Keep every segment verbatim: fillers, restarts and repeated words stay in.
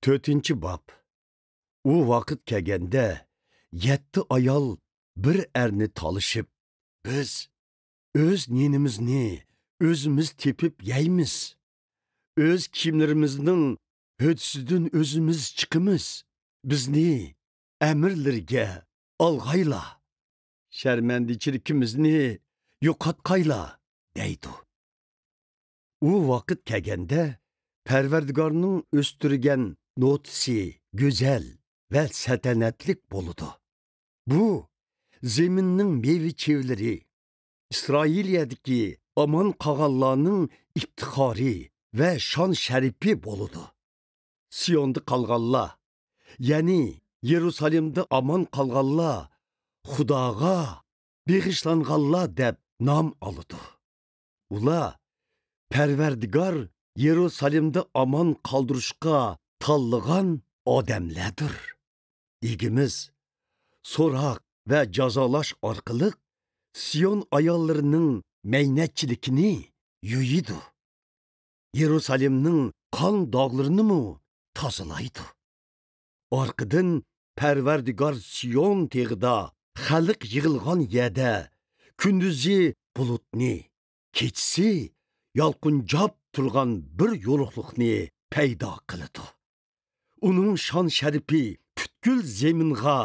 تۆتىنچى باب. ئۇ ۋاقىت كەلگەندە، يەتتە ئايال بىر ئەرنى تالىشىپ، «بىز ئۆز نېنىمىزنى ئۆزىمىز تېپىپ يەيمىز، ئۆز كىيىملىرىمىزنىڭ ھۆدىسىدىن ئۆزىمىز چىقىمىز، بىزنى ئەمىرلىرىگە ئالغايلا، شەرمەندىچىلىكىمىزنى يوقاتقايلا» دەيدۇ. ئۇ ۋاقىت كەلگەندە، پەرۋەردىگارنىڭ ئۆستۈرگەن نوتىسى گۈزەل ۋە سەلتەنەتلىك بولىدۇ. بۇ زېمىننىڭ مېۋە-چېۋىلىرى، ئىسرائىلىيەدىكى ئامان قالغانلارنىڭ ئىپتىخارى ۋە شان-شەرىپى بولىدۇ. سىيوندا قالغانلار، يەنى يېرۇسالېمدا ئامان قالغانلار خۇداغا بېغىشلانغانلار دەپ نام ئالىدۇ. ئۇلار پەرۋەردىگار يېرۇسالېمدا ئامان قالدۇرۇشقا تاللىغان ئادەملەردۇر. ئىگىمىز سوراق ۋە جازالاش ئارقىلىق سىيون ئاياللىرىنىڭ مەينەتچىلىكىنى يۇيىدۇ. يېرۇسالېمنىڭ قان داغلىرىنىمۇ تازىلايدۇ. ئارقىدىن پەرۋەردىگار سىيون تېغىدا خەلق يىغىلغان يەردە كۈندۈزى بۇلۇتنى، كېچىسى يالقۇنجاپ تۇرغان بىر يورۇقلۇقنى پەيدا قىلىدۇ. ئۇنىڭ شان-شەرىپى پۈتكۈل زېمىنغا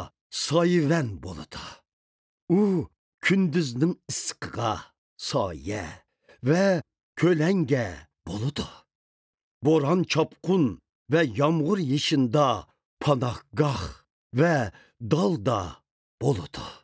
سايىۋەن بولىدۇ. ئۇ كۈندۈزنىڭ ئىسسىقىغا سايە ۋە كۆلەڭگە بولىدۇ. بوران-چاپقۇن ۋە يامغۇر يېشىندا پاناھگاھ ۋە دالدا بولىدۇ.